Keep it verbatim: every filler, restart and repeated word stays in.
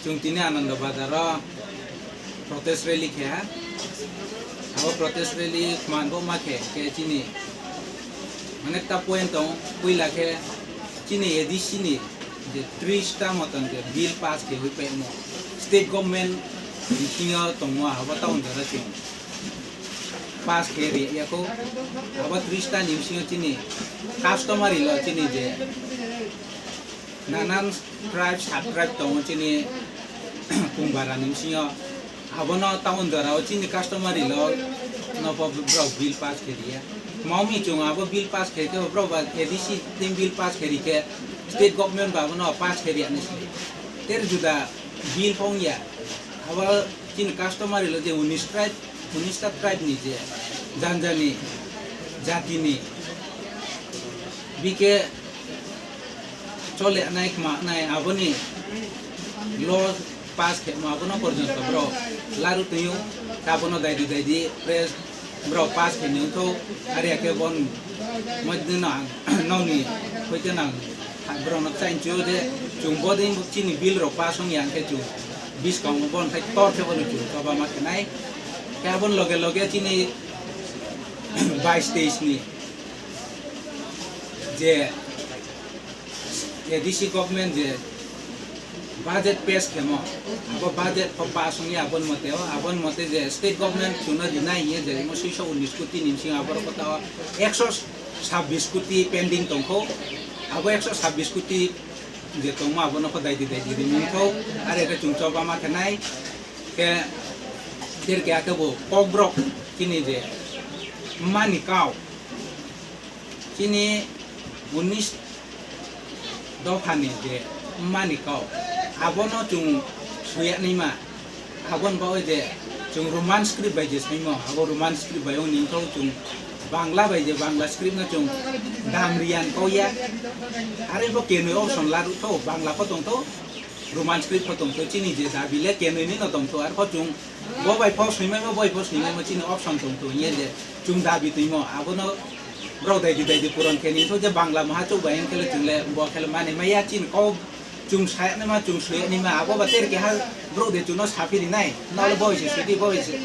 Chwng tini Ananda Bazar o protest rally khe ha. Abo protest rally manbo ma khe, khe chini onek ta point tong, puila khe chini A D C ni je tris ta moton je bill pass khe hui paimo. State government bisingo tongmo abo town jora chwng pass khe ri ya kho. Abo tris ta ni bisingo chini customary law chini je nanan tribe, sub tribe tongo chini Pungbarani bisingo. Abono town jora o chini customary law no bo borok bill pass khe riya. Mao mi chwng abo bill pass khe khe borok ba A D C team bill pass khe ri khe state government ba abono pass khe riya ni sini. Ter juda bill phong ya. Abo chini customary law je unis tribe, unis ta tribe ni je janjani jatini bike chole nai khma nai aboni law pass khe ma abono porjonto bro laru tuyu abono daidi daidi press bro pass khe nung tho ari ake bon modino ang nongni hoite nang bro no chain chu je chwng bodin chini bill rok pass ong yang khe chwng biskang bon khai tor khe bono chwng choba ma khe nai khe abon loge loge chini bais teis ni je A D C government je budget pass khemo, abo budget pho pass wngya aboni mote o, aboni mote je state government chwngno rinai hiye je imo swiso unis koti ni bising aborok kota o ekso sabbish koti pending tongkho, abo ekso sabbish koti je tongma abono kho daidi daidi rimung kho, are khe chwng choba ma khe nai khe, ter khe akhe bo kokborok chini je mani kau. Chini unis dophani je mani kau, abono chwng suyanaima, aboni bagwi je chwng Roman script bai je saimo, abo Roman script bai wng ningkho chwng Bangla bai je Bangla script no chwng dam riyan kau ya, are bo kenwi option laru tho, Bangla pho tong tho, Roman script pho tong tho, chini je dabi le kenwi ni no tong tho, ar pho chwng bo bai pho swimai mo, bai pho swimai mo, chini option tong tho, ye je chwng dabi twi mo, abono Borok daidi daidi puron khe nini je Bangla maha chuk bai wng khe le chwng le bo khe le mani maya chini kok chwng saya nima chwng suya nima abo ba ter keha borok de chwngno saphiri nai nole bo se sidi bo se.